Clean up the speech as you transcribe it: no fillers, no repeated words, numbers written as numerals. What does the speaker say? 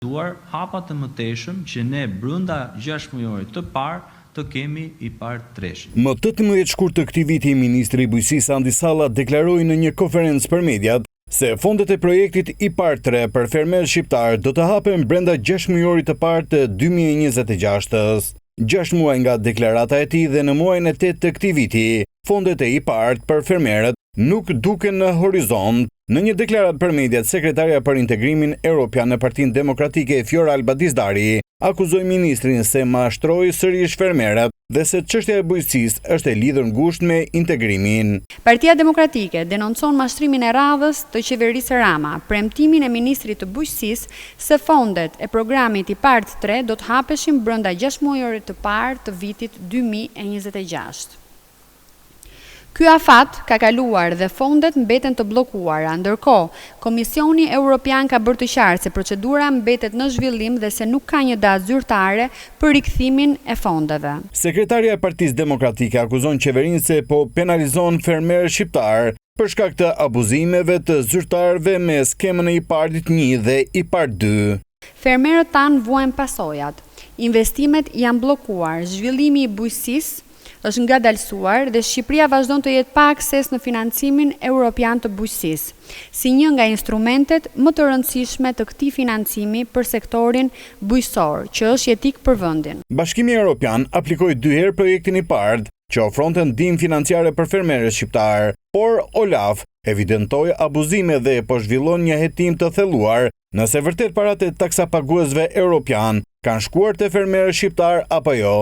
Duar hapat e mëtejshëm që ne brenda gjashtëmujorit të parë të kemi IPARD treshin. Më 18 shkurt të këtij viti, ministri i Bujqësisë Andi Salla deklaroi në një konferencë për mediat se fondet e projektit IPARD 3 për fermerët shqiptarë do të hapen brenda gjashtëmujorit të parë të 2026-ës. 6 muaj nga deklarata e tij dhe në muajin e 8 të këtij viti, fondet e IPARD për fermerët nuk duken në horizont. Në një deklaratë për mediat, sekretarja për integrimin europian në Partinë Demokratike Fjoralba Dizdari akuzoi ministrin se mashtroi sërish fermerët dhe se çështja e bujqësisë është e lidhur ngushtë me integrimin. Partia Demokratike denoncon mashtrimin e radhës të qeverisë Rama, premtimin e ministrit të Bujqësisë se fondet e programit IPARD 3 do të hapeshin brenda gjashtëmujorit të parë të vitit 2026. Ky afat ka kaluar dhe fondet mbeten të bllokuara. Ndërkohë, Komisioni Europian ka bërë të qartë se procedura mbetet në zhvillim dhe se nuk ka një datë zyrtare për rikthimin e fondeve. Sekretarja e Partisë Demokratike akuzon qeverinë se po penalizon fermerët shqiptarë për shkak të abuzimeve të zyrtarëve me skemën e IPARD-it 1 dhe IPARD 2. Fermerët tanë vuajnë pasojat. Investimet janë bllokuar, zhvillimi i bujqësisë është ngadalësuar dhe Shqipëria vazhdon të jetë pa akses në financimin europian të bujqësisë, si një nga instrumentet më të rëndësishme të këtij financimi për sektorin bujqësor, që është jetik për vendin. Bashkimi Europian aplikoi dy herë projektin IPARD, që ofronte ndihmë financiare për fermerët shqiptarë, por Olaf evidentoi abuzime dhe po zhvillon një hetim të thelluar nëse vërtet paratë e taksapaguesve europian kanë shkuar te fermerët shqiptarë apo jo.